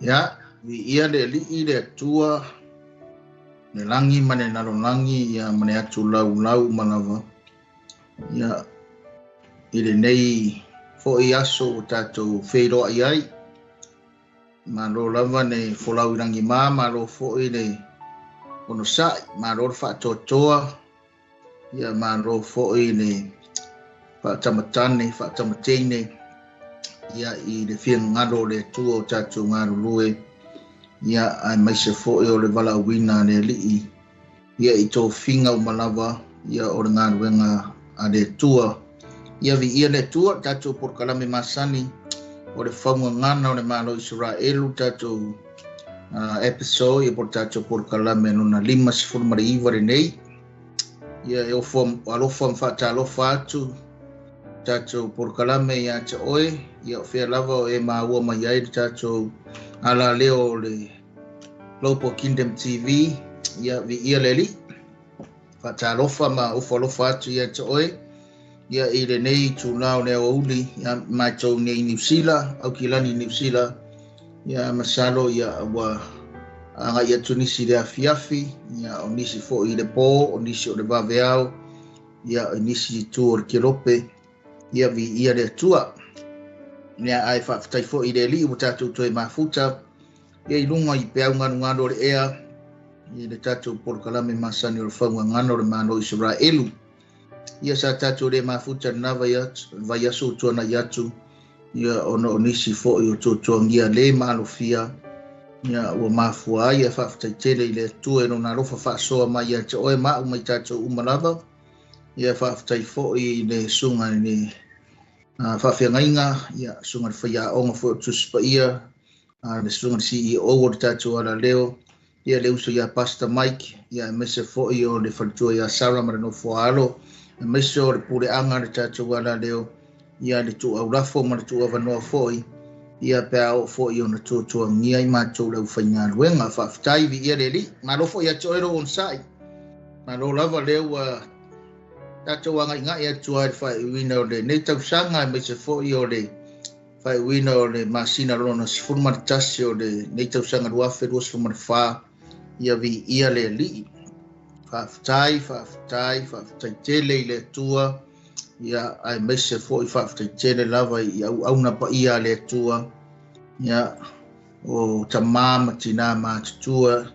Ia, viia le Alii le Atua, le lagi ma le lalolagi, ia ma le atu laulau uma lava. Ia, i lenei foi aso ua tatou feiloai ai. Malo lava le folau i lagima, malo foi le onosai, malo le faatoatoa, ia malo foi le faatamatane, faatamateine, ia i le finagalo o le Atua o tatou galulue, ia aemaise foi o le valaauina a le Alii, ia i tofiga uma lava, ia o le galuega a le Atua. Ia viia le Atua, tatou polokalame masani o le faugagana o le Malo Isaraelu, tatou episode, ia po le tatou polokalame lona 59 lenei. Ia e ofo alofa ma faatalofa atu tatou polokalame ia te oe, ia o fea lava o e maua mai ai le tatou alaleo o le Global Kingdom TV, ia viia le Alii. Faatalofa ma ofo alofa atu ia te oe, ia i lenei itula o le aoauli, ia matou nei Niu Sila, Aukilani Niu Sila, ia masalo ia ua agai atu nisi le afiafi, ia o nisi foi i le po, o nisi o le vaveao, ia o nisi i tu o le kelope, ia viia le Atua. Ia ae faafetai foi i le Alii ua tatou toe mafuta, ia i luga i peau galugalu o le ea, i le tatou polokalame masani o le faugagana o le Malo Isaraelu. Ia sa tatou le mafuta lena vaiaso ua tuanai atu, ia ona o nisi foi o tuatuagia le maalofia, ia ua mafua ai, ia faafetai tele i le Atua i lona alofa faasoa mai ia te oe ma au mai tatou uma lava. Ia faafetai foi i le susuga i le faafeagaiga, ia susuga i le faiaoga foi o Tusi Paia, le susuga i le CEO o le tatou alaleo, ia le uso ia Pastor Mike, ia aemaise foi o le faletua ia Sarah ma le nofoaalo, aemaise o le puleaga le tatou alaleo, ia le tuuaulafo ma le tuuavanoa foi, ia pe a oo foi ona tuatuagia i matou le aufaigaluega. Faafetai, viia le Alii. Malo foi ia te oe lou onosai. Malo lava lea ua tatou agaigai atu ai le faaiuina o lenei tausaga, aemaise foi o le faaiuina o le masina lona 11 o lenei tausaga 2024, ia viia le Alii. Faafetai, faafetai, faafetai tele i le Atua, ia aemaise foi faafetai tele lava i auauna paia a le Atua, ia o tamā ma tinā matutua,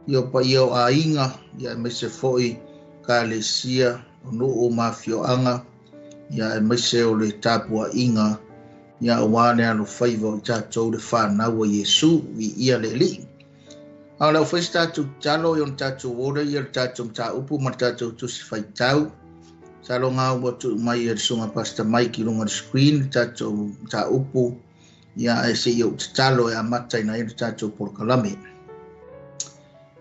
ia o paia o aiga, ia aemaise foi kalesia, o nuu ma afioaga, ia aemaise o le tapuaiga, ia aua le alofaiva o i tatou le fanau a Iesu, viia le Alii. A o le aufai se tatou tatalo i ona tatou ola ia le tatou mataupu ma le tatou tusi faitau. Saloga ua tuu mai e le susuga Pastor Mike i luga o le screen le tatou mataupu, ia ae se i ou tatalo e amata ina ai le tatou polokalame.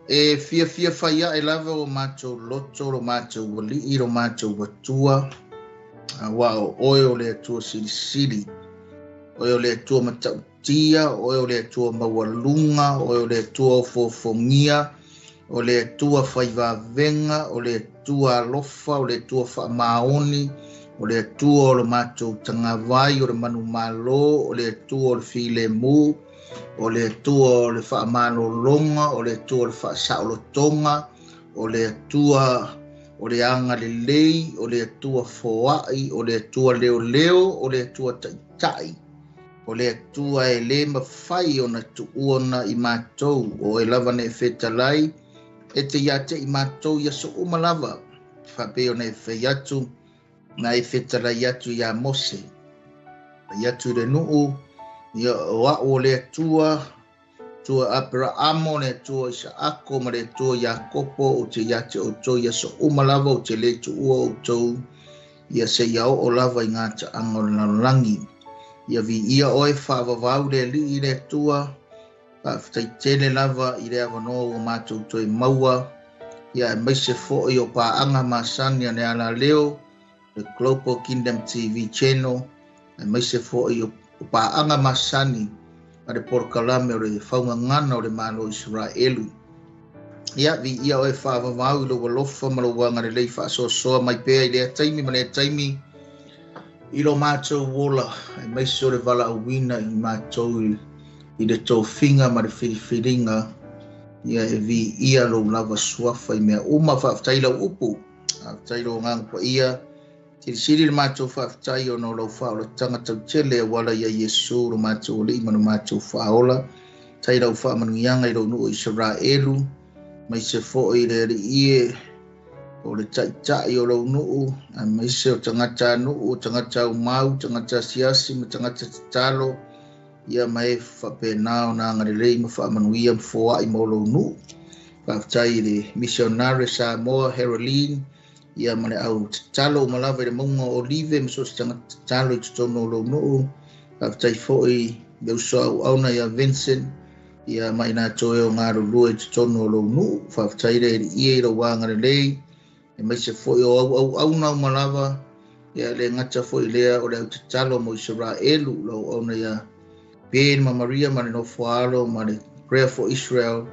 E fiafia fai ae lava o matou loto, lo matou alii, lo matou atua, aua o oe o le Atua silisili, oe o le Atua matautia, oe o le Atua maualuga, oe o le Atua ofofogia, o le Atua faivavega, o le Atua alofa, o le Atua faamaoni, o le Atua o le matou tagavai, o le manumalo, o le Atua o le filemu, o le Atua o le faamalologa, o le Atua o le faasaolotoga, o le Atua o le agalelei, o le Atua foai, o le Atua leoleo, o le Atua taitai, o le Atua e le mafai ona tuuona i matou, o e lava na e fetalai, e te ia te i matou i aso uma lava, faapea ona e fai atu, na e fetalai atu ia Mose, fai atu i le nuu, ia o au o le Atua, Atua Aperaamo, le Atua Isaako ma le Atua Iakopo, o te ia te outou i aso uma lava, o te le tuua outou, ia se ia oo lava i ngā taanga o le lalolagi. Ia viia oe faavavau le Alii i le Atua, faafetai tele lava i le avanoa ua matou toe maua, ia aemaise foi o paaga masani a le alaleo, le Global Kingdom TV Channel, aemaise foi o paaga masani a le polokalame o le faugagana o le Malo Isaraelu. Ia viia oe faavavau i lou alofa ma lou agalelei faasoasoa mai pea i lea taimi ma lea taimi, i lo matou ola, aemaise o le valaauina i matou i le tofiga ma le filifiliga ia e viia lou lava suafa i mea uma. Faafetai lau upu, faafetai lou agaga paia. Silisili le matou faafetai ona o lau faaolataga tautele auala ia Iesu lo matou Alii ma lo matou Faaola. Tai lau faamanuiaga i lou nuu o Isaraelu, maise foi le Alii e o le taitai o lou nuu, aemaise o tagata nuu, o tagata aumau, tagata asiasi ma tagata tatalo, ia ma e faapena ona agalelei ma faamanuia ma foai mo lou nuu. Faafetai i le missionary Samoa Heraldine, ia ma le au tatalo uma lava i le mauga o Olive ma so o se tagata tatalo i totonu o lou nuu. Faafetai foi le uso auauna ia Vincent, ia ma ina toe o galulue i totonu o lou nuu. Faafetai le Alii i lou agalelei, aemaise foi o auauauna uma lava, ia le gata foi lea o le au tatalo mo Isaraelu, lau auauna ia Ben ma Maria ma le nofoalo ma le Prayer for Israel,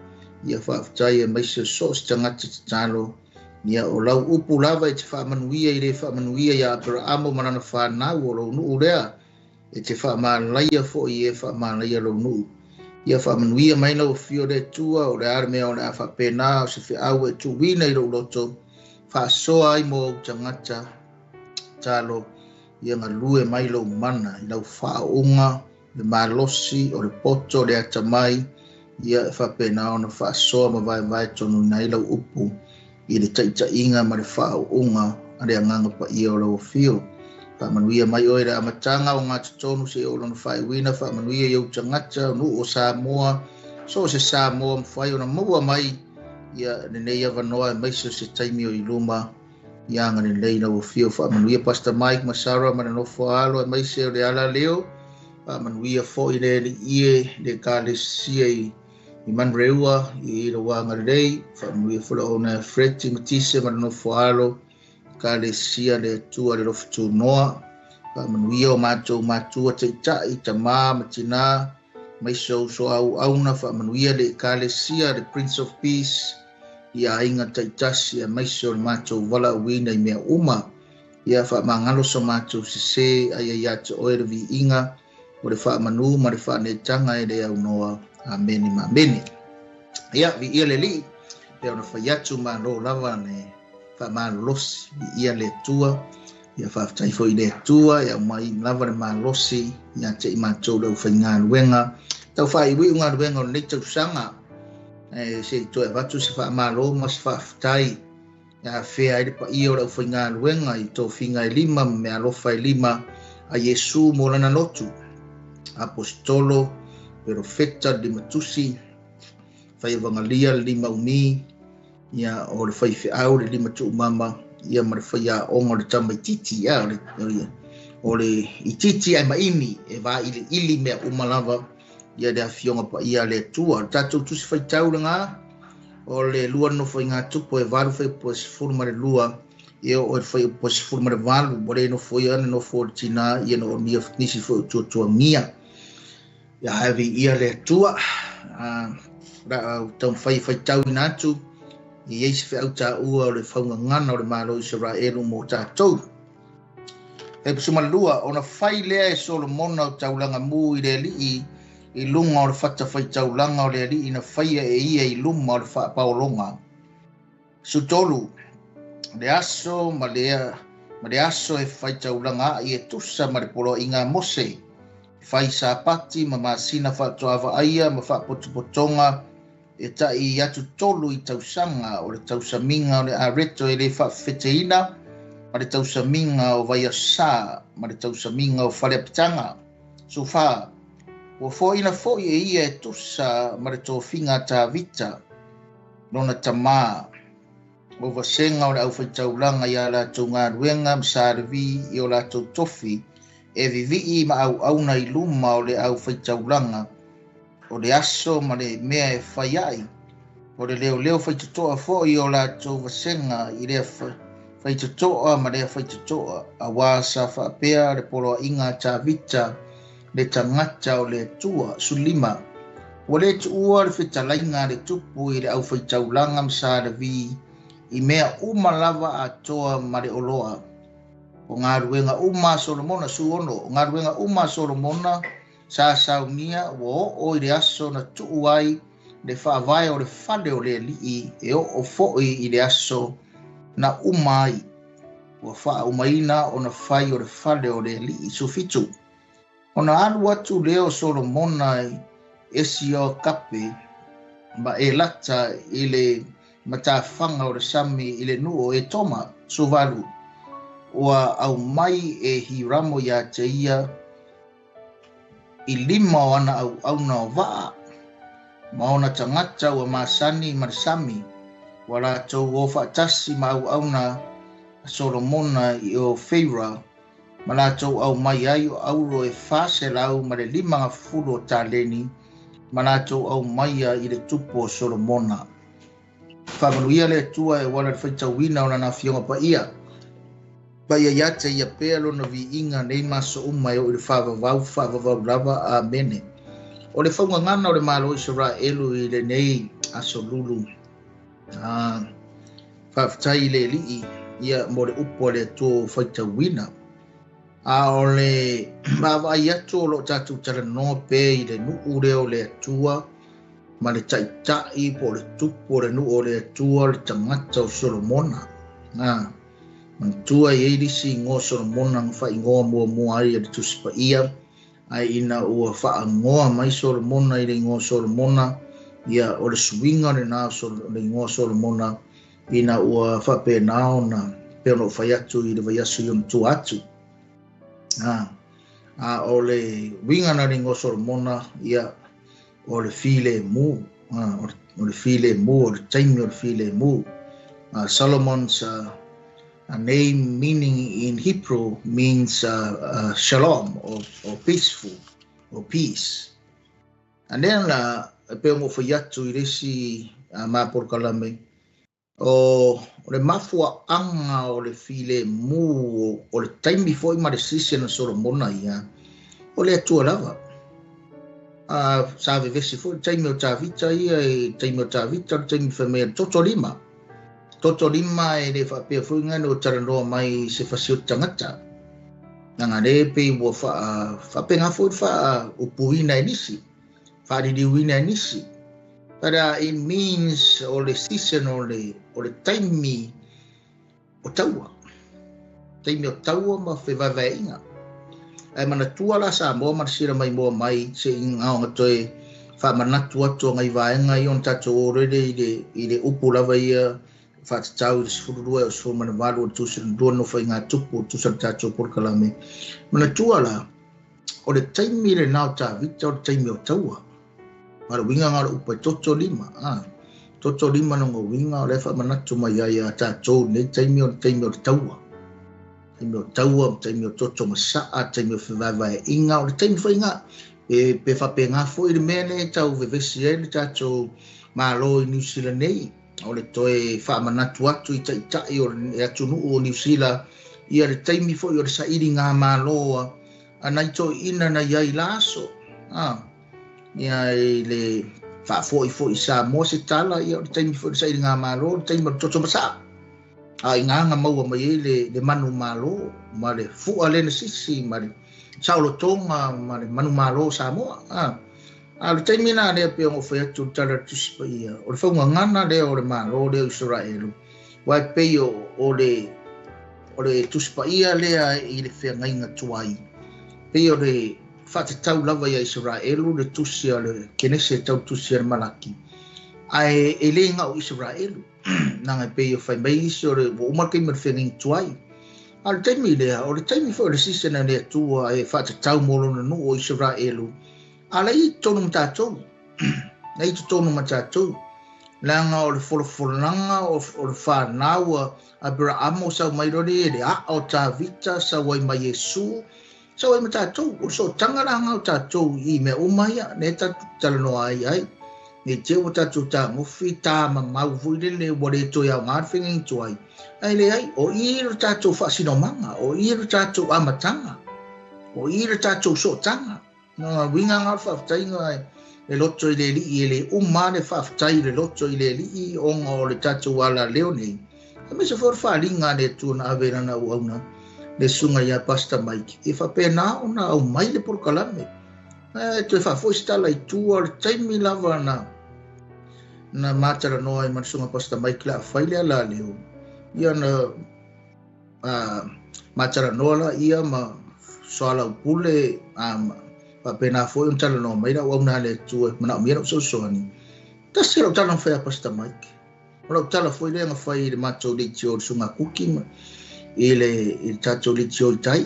ia faafetai aemaise o so o se tagata tatalo. Ia o lau upu lava e te faamanuia i le faamanuia ia Aperaamo ma lana whanau o lou nuu lea, e te faamalaia foi e faamalaia lou nuu. Ia faamanuia mai lau afio le Atua, o le a le mea o le a faapena o se feau e tuuina i lou loto, faasoa ai mo ou tagata talo, ia galue mai lou mana i lau faaoga, le malosi o le poto le atamai, ia e faapena ona faasoa ma vaevae tonuina ai lau upu i le taitaiga ma le faaoga a le agaga paia o lau afio. Faamanuia mai oe le amataga o ngā totonu se o lona faaiuina, faamanuia i ou tagata, o nuu o Samoa, so o se Samoa mawhai ona maua mai ia lenei avanoa aemaise o se taimi o i luma, ia agalelei lau afio. Faamanuia Pastor Mike ma Sarah ma le nofo alo aemaise o le ala leo. Faamanuia foi le Alii e le ekalesia i Manreua i lou agalelei. Faamanuia foi le auauna Freti Matise ma le nofo alo, ekalesia le Atua le lofi tunoa. Faamanuia o matou matua taitai, tamā ma tinā, maise o uso auauna. Faamanuia le ekalesia le Prince of Peace ia aiga taitasi aemaise o le matou valaauina i mea uma. Ia faamagalo so matou sese aia ia te oe le viiga o le faamanu ma le faanetaga e le aunoa. Amene ma amene. Ia viia le Alii pe ona fai atu malo lava le faamalolosi, viia le Atua. Ia faafetai foi i le Atua e aumai lava le malosi ia te i matou le aufaigaluega tau faaiuiu galuega o lenei tausaga. E se i toe avatu se faamalo ma se faafetai e afea ai le paia o le aufaigaluega i tofiga e 5 ma meaalofa e 5 a Iesu mo lana lotu, apostolo, perofeta le 5 tusi, fai evangalia le 5 umi, ia o le fai feau le 5 tuumama, ia ma le fai aoga o le tamaititi, ia o le ititi ai maini e vailiili mea uma lava ia le afioga paia a le Atua. O le tatou tusi faitau lena o le 2 nofoaiga tupu e 8 fuaiupu e 12 ia oo i le fuaiupu e 18, ua le nofoia le nofo o le tinā ia na onia nisi foi o tuatuagia. Ia ae viia le Atua. La taumafai e faitauina atu i ai se feau taua o le faugagana o le Malo o Isaraelu mo tatou. Fuaiupu 12, ona fai lea e Solomona o taulaga mu i le Alii i luga o le fatafaitaulaga o le Alii na faia e ia i luma o le faapaologa. 13, le aso ma le aso e faitaulaga ai e tusa ma le poloaiga a Mose, fai sapati ma masina faatoa vaaia ma faapotopotoga e tai atu 3 i tausaga o le tausamiga o le areto e le faafefeteina ma le tausamiga o vaiasā ma le tausamiga o faleapitaga. 14, ua foaina foi e ia e tusa ma le tofiga a Tavita lona tamā o vasega o le aufaitaulaga ia latou galuega ma sa Levi i o latou tofi e vivii ma auauna i luma o le aufaitaulaga o le aso ma le mea e fai ai o le leoleo faitotoa foi o latou vasega i lea faitotoa ma lea faitotoa auā sa faapea le poloaiga a Tavita le tagata o le Atua. 15, ua le tuua le fetalaiga a le tupu i le aufaitaulaga ma sa Levi i mea uma lava atoa ma le oloa o galuega uma a Solomona. 16, o galuega uma a Solomona Sa saunia ua oo i le aso na tuu ai le faavae o le fale o le Alii e oo foi i le aso na uma ai ua faaumaina ona fai o le fale o le Alii. 17. Ona alu atu lea o Solomona i Esio-Kape ma Elata i le matafaga o le sami i le nuu o Etoma. 18. Ua aumai e Hiramo ia te ia i 5 o ana auauna o vaa ma ona tagata ua masani ma le sami ua latou o faatasi ma auauna a Solomona i o Feira ma latou aumai ai o auro e 450 o taleni ma latou aumaia i le tupu o Solomona. Faamanuia le Atua e wala le faitauina o lana afioga paia. Paia ia te ia pea lona viiga nei maso uma e o i le faavavau faavavau lava. Amene. O le faugagana o le Malo Isaraelu i lenei aso lulu. Faafetai i le Alii ia mo le upu a le Atua o faitauina. A o le vaavaai atu o loo tatou talanoa pea i le nuu lea o le Atua ma le taitai po o le tupu o le nuu o le Atua, le tagata o Solomona. Manatua i ai lisi igoa Solomona na faaigoa muamua ai e le Tusi Paia, ai ina ua faagoa mai Solomona i le igoa Solomona, ia o le suiga lena o le igoa Solomona ina ua faapena ona pe ona fai atu i le vaiaso i ona tua atu. A o le uiga na le igoa Solomona, ia o le filemu, o le filemu, o le taimi o le filemu. Solomon's a name meaning in Hebrew means shalom or peaceful or peace. And then pe o fai atu i le isi mapolokalame o le mafuaanga o le filemu o le taimi foi ma le season o Solomona ia o le Atua lava. Sa vevesi foi le taimi o Tavita ia, e taimi o Tavita le taimi fai mai e toto lima. Toto lima e le faapea foi ngana o talanoa mai se fasi o tagata. Nanga le pe ua faapenga foi faaupuina e nisi, faaliliuina e nisi. But it means o le season o le taimi o taua. Taimi o taua ma fevaevaeaiga. Ae manatua la Samoa ma le sila mai moa mai se ingaoga toe faamanatu atu ngai vaega ia ona tatou orere i le upu lava ia faatatau i le 12 o 18 o le tusi lua no faiga tupu o tusa le tatou polokalame. Manatua la o le taimi lenā o Tavita o le taimi o taua. Ma le uiga nga o le upu e toto lima. Toto lima no uiga o le faamanatu mai ai a tatou nei taimi o le taimi o le taua. Taimi o taua, taimi o toto masaa, taimi o fevaevaeaiga, o le taimi foi ngā. Pe faapenga foi le mea nei tau vevesi ai le tatou Malo i New Zealand nei. O le toe faamanatu atu i taitai o le atunuu o New Zealand ia le taimi foi o le sailiga malo a nai toeaiina na iai la aso. Ia i le faafoifo'i Samoa se tala ia o le taimi foi o le sailiga malo, le taimi o le toto masaa. A i ngāga maua mai ai le manu malo ma le fua lena sisi ma le saolotoga ma le manu malo o Samoa. A le taimi la lea pe o fai atu le tala le Tusi Paia o le faugagana lea o le Malo lea o Isaraelu, uae pei o le Tusi Paia lea i le feagaiga tuai. Pei o le faatatau lava ia Isaraelu le tusi a le Kenese tau tusi a le Malaki. Ae e le ga'o Isaraelu. Nanga pei o fai mai isi o le ua uma le taimi o le feagaiga tuai. A le taimi lea, o le taimi foi o le season a le Atua e faatatau mo lona nuu o Isaraelu. A lai tonu ma tatou. Lai tonu ma tatou. Leaga o le folafolaga o le fanau a Aperahamo sau mai lole le aa o Tavita sau ai mai Iesu sau ai ma tatou. O le sootaga laga o tatou i mea uma ia lea tatou talanoa ai ai. Nei te ua tatou tagofi tamamau foi lele ua le toe aoga le feagaiga tuai. Ae leai, o i le tatou faasinomaga, o i le tatou amataga, o i le tatou sootaga. No uiga nga o le faafetaiga le loto i le alii e le uma le faafetai le loto i le alii ona o le tatou alaleo nei. Aemaise foi o le faaliga a le Atua na ave i lana auauna le susuga ia Pastor Mike e faapena ona aumai le polokalame. E toe faafo'i se tala i tua o le taimi lava na matalanoa ai ma le susuga Pastor Mike le a fai le alaleo. Ia na matalanoa la ia ma soalaupule faapena foi ona talanoa mai le auauna a le Atua e manaomia lau fesoasoani. Tasi lau tala na fai a Pastor Mike. O lau tala foi lea na fai i le matou leitio o le susuga Kuki ma i le tatou leitio i tai,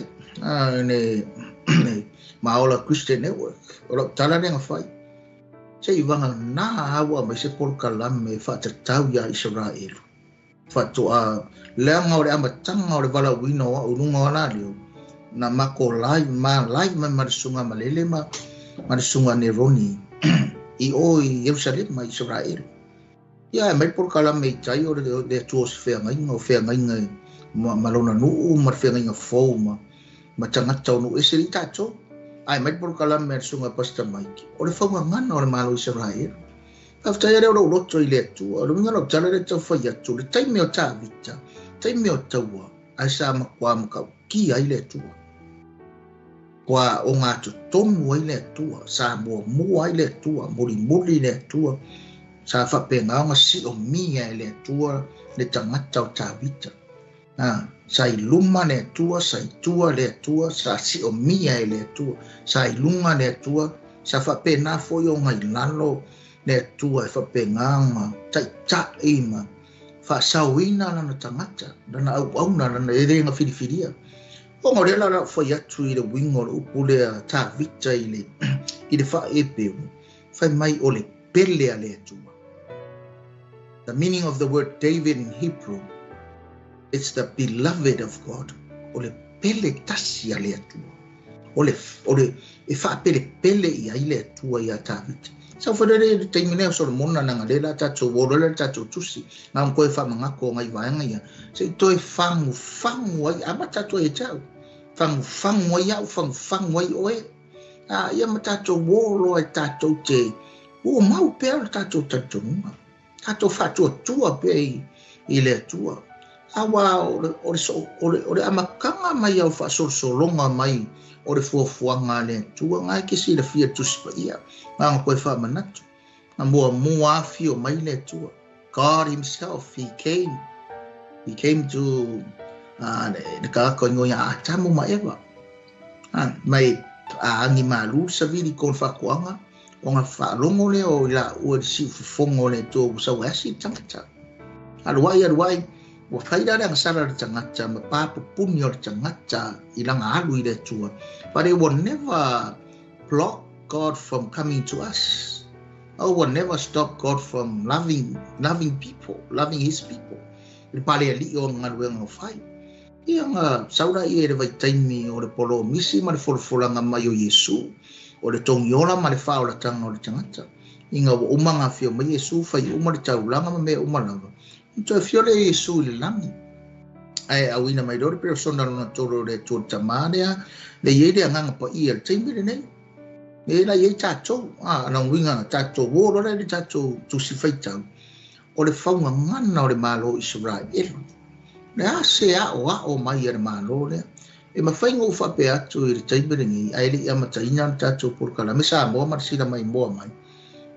le Maola Christian Network. O lau tala lea na fai. Se i vagana au a mai se polokalame faatatau ia Isaraelu. Faatoa leaga o le amataga o le valaauina o au i luga o alaleo, na mako live ma live mai ma le susuga Malele ma le susuga Neroni i o i Ierusalema i Isaraelu. Ia e mai polokalame i tai o le Atua o se feagaiga, o feagaiga ma lona nuu ma le feagaiga fou ma tagata o nuu ese i tatou. Ae mai polokalame a le susuga Pastor Mike, o le faugagana o le Malo o Isaraelu. Faafetai lea o lou loto i le Atua, o le uiga lau tala le taufai atu, le taimi o Tavita, taimi o taua, ae sa matua matautia ai le Atua. Kua o ngā totonu ai le Atua, sa muamua ai le Atua, mulimuli le Atua, sa faapena ona siomia e le Atua le tagata o Tavita. Sa i luma le Atua, sa i tua le Atua, sa siomia e le Atua, sa i luga le Atua, sa faapena foi ona i lalo le Atua e faapena ona taitai ma faasaoina lana tagata, lana auauna, lana e le gafilifilia. Ona o lea la lau fai atu i le uiga o le upu lea Tavita i le faaepeu, fai mai o le pele a le Atua. The meaning of the word David in Hebrew, it's the beloved of God. O le pele tasi a le Atua. O le e faapelepele i ai le Atua ia Tavita. Sau whaere le taimi lea o Solomona na ngale la tātou wolo le tātou tusi. Ngā mkoe whamangako o ngai vaenga ia. Se i toe whangu whangu ai, ama tātou e tau. Whangu whangu ai au, whangu whangu ai oe. Ia ma tātou wolo ai tātou te. Ua mau pea le tātou talitonunga. Tātou whātua tua pea i le Atua. Awa o le amakanga mai au whaasolosologa mai o le fuafuaga a le Atua ngai ke silafia Tusi Paia ngā koe faamanatu ngā muamua afio mai le Atua. God himself, he came to le tagata o igoa ia Atamu ma Eva. Mai agi malu savili kona faatoaga ona faalogo lea o i laua i le siufofoga o le Atua ua sau ai asi le tagata. Aluai aluai ua fai la le agasala le tagata ma papupuni o le tagata i langa alu i le Atua. But it will never block God from coming to us. Oh, will never stop God from loving people, loving his people. Le pale ali o ngaluega o fai. Ia nga saula ia le vaitaimi o le polo misi ma le folafolanga mai o Iesu, o le togiola ma le faaolatanga o le tagata. Inga ua uma ngā fio mai Iesu, fai uma le taulaga ma mea uma lava. I toe fio le Iesu i le lagi. Ae auina mai loa le peresona lona tolu o le Atua le Tamā lea, le iai le agaga paia le taimi lenei. Le la iai tātou, na uiga tātou o loa le tātou tusi faitau, o le faugagana o le Malo o Isaraelu. Le a se ao ao mai a le Malo lea. E mawhai ngō whape atu i le taimi lenei, ae le i amataina le tātou polokalame Samoa ma le sila mai moa mai.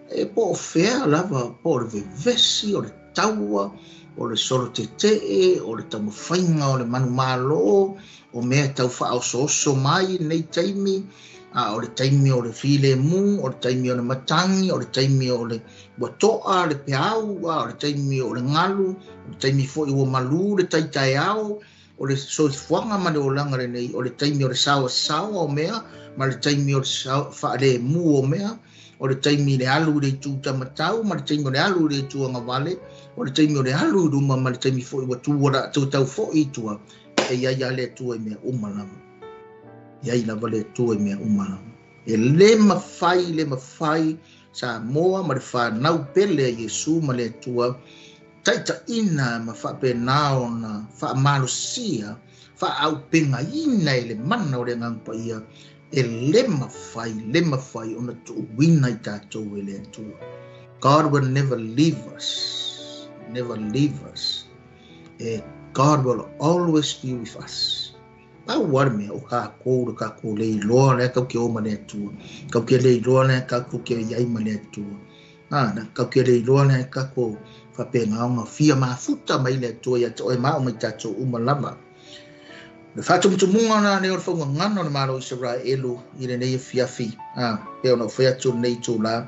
E po o fea lava, po o le vevesi, o le taua, o le solo tetee, o le taumafaiga, o le manumalo, o mea tau faaosooso mai nei taimi, o le taimi o le filemu, o le taimi o le matangi, o le taimi o le ua to'a le peau, o le taimi o le galu, o le taimi foi ua malu le taitaeao, o le soifuaga ma le olaga lenei, o le taimi o le saoasaoa o mea, ma le taimi o le faalemu o mea, o le taimi le alu i le itu tamatau, ma le taimi o le alu i le itu agavale, o le taimi o le alu i luma, ma le taimi foi ua tutau foi i tua, e iai a le Atua i mea uma lava. Iai lava le Atua i mea uma lava. E le mawhai, Samoa ma le whanau pele a Iesu ma le Atua, taitaina ma faapena ona faamalosia, faaaupegaina i le mana o le Agaga Paia, e le mawhai ona tuuina i tātou e le Atua. God will never leave us. Never leave us. God will always be with us. Pau lava le mea o tatou le tatou le iloa lea tatou te o ma le Atua. Tatou te le iloa lea tatou te i ai ma le Atua. Tatou te le iloa lea tatou faapena ona fia mafuta mai le Atua ia te oe ma au ma i tatou uma lava. Le faatumutumuga la lea o le faugagana o le Malo o Isaraelu i lenei afiafi, pei ona ou fai atu i lenei itula,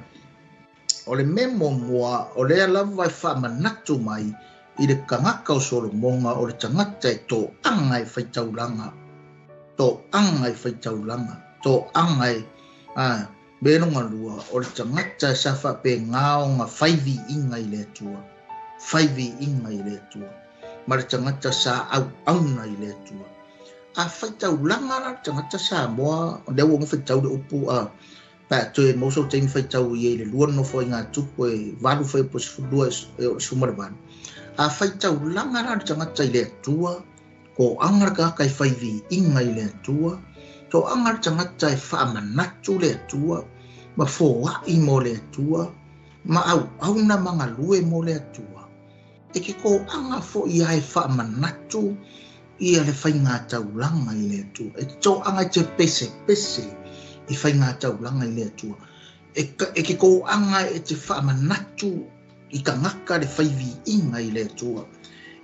o le mea muamua o lea lava e faamanatu mai i le tagata o Solomoga, o le tagata e toaga e faitaulaga, toaga e faitaulaga, toaga e mea lona lua, o le tagata e sa faapena ona fai viiga i le Atua, fai viiga i le Atua, ma le tagata sa auauna i le Atua. A faitaulaga la le tagata Samoa, o lea ua ona faitau le upu a pa toe maua sou taimi faitau i ai le lua nofo i ngā tupu e 8 fai po 12 e o le 18. A faitaulaga la le tagata i le Atua, toaga le tagata e fai viiga i le Atua, toaga le tagata e faamanatu le Atua, ma foai mo le Atua, ma auauna ma galue mo le Atua. E ke toaga foi ia e faamanatu ia le faigataulaga i le Atua. E toaga e te pese pese i faigataulaga i le Atua. E ke toaga e te faamanatu i tagata le fai viiga i le Atua.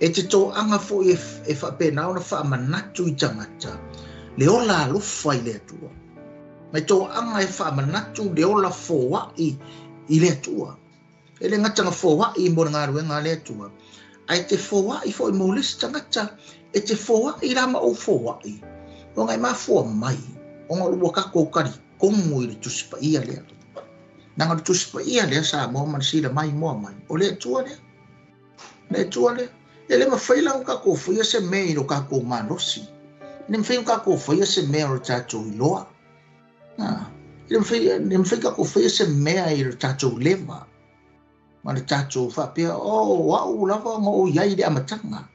E te toaga foi e faapena ona faamanatu i tagata le ola alofa i le Atua. Ma e toaga e faamanatu le ola foai i le Atua. E le gata na foai mo le galuega a le Atua, ae te foai foi mo le isi tagata, e te foai la ma ou foai. Ona e mafua mai, ona ua tatou talitonu i le Tusi Paia lea. Leaga o le Tusi Paia lea Samoa ma le sila mai moa mai, o le Atua lea. Le Atua lea. E le mafai la ona tatou faia se mea i lo tatou malosi. E le mafai ona tatou faia se mea o le tatou iloa. E le mafai tatou faia se mea i lo tatou leva. Ma le tatou faapea, o au lava ona ou i ai i le amataga.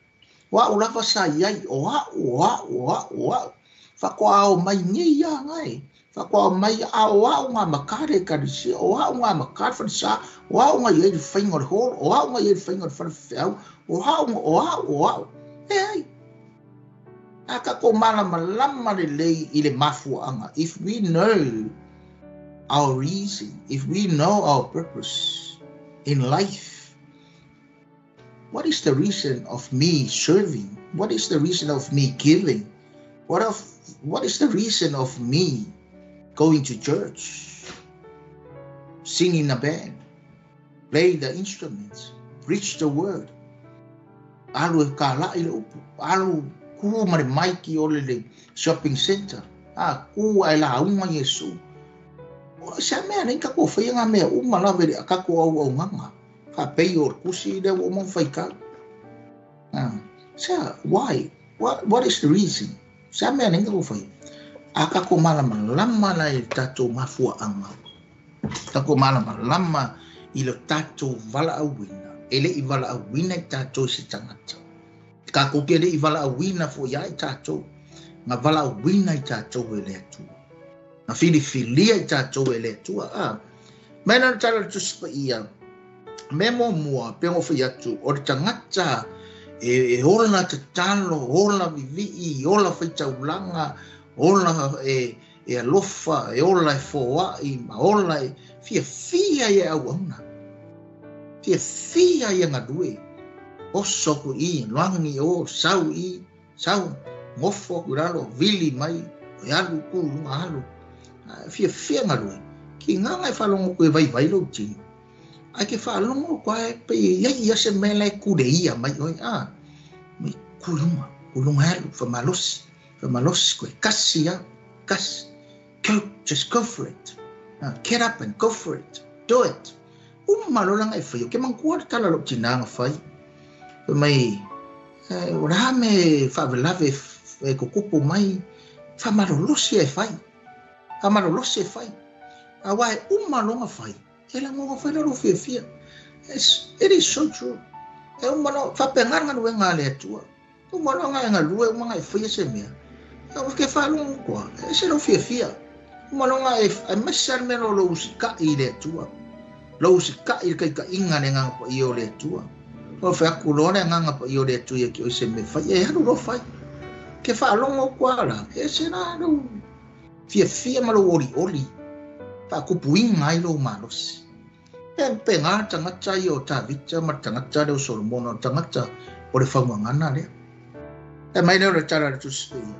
O au lava sa i ai, o au, o au, o au, o au. Faatoa ao mai nei ia ngai. Faatoa ao mai a o au ngā makare ekalesia, o au ngā makare whanisa, o au ngā i ai le whainga o le holo, o au ngā i ai le whainga o le whanawheau, o au, o au, o au. E ai. A tatou malamalama lelei i le mafuaanga. If we know our reason, if we know our purpose in life, what is the reason of me serving? What is the reason of me giving? What is the reason of me going to church, singing in a band, play the instruments, preach the word? Alu e ka lai le upu, alu ku ma le maiki o le le shopping center, a ku ai la unga Yesu. O sa mea nei ka ko whai ngā mea uma la vere a kako au au nganga. Ka pei o kusi le o mo whai ka. Sa, why? What is the reason? Sa mea nei ka ko whai. A kako malama lama la i tatou mafuaanga. Kako malama lama i le tatou valaauina. E le i valaauina i tatou se tagata. Kako ke le i valaauina fo ia i tatou. Nga valaauina i tatou e le Atua. Nga filifilia i tatou e le Atua. Mai na tala le Tusi Paia. Me muamua, pe ngo whai atu, o le tagata e ola tatalo, ola vivii, ola faitaulaga, ola e alofa, e ola e foai, ma ola e fiafia ia auauna. Fiafia ia galue. Oso ku i, langi o, sau i, sau, ngofo ku ralo, vili mai, o alu ku, lunga alu. Fiafia galue. Ki nganga e whalongo ku e vai vai lo tini. Ai ke whalongo ku ai pe ia ia se mea e kure ia mai oi. Mai kulunga, kulunga alu, whamalosi. Whamalosi koe, kasi ia, kasi. Go, just go for it. Get up and go for it. Do it. Uma lolanga e whai, o ke mangkua le tala lo tinanga whai. Fai mai, o raha me whawelave e kukupu mai, whamalolosi e whai. Whamalolosi e whai. A wae uma longa whai. E la ngonga whai lalo fia fia. It is so true. E uma lo, whapenganga nue ngā le atua. Uma longa e ngā lue, uma ngā e whai e se mea. E o ke whalongo kua, e se lo fia fia. Uma longa e mesa le mea lo usika i le atua. Lo usika i le kaika inga le nganga pa i o le atua. O whai aku loa le nganga pa i o le atua ia ki o se mea whai. E haru lo whai. Ke faalogo atu lava la, e ese la lou fiafia ma lou olioli, faakupuina ai lou malosi. E pega tagata ia o Tavita ma le tagata lea o Solomona, o le tagata o le faugagana lea. E mai lea o le tala a le Tusi Paia.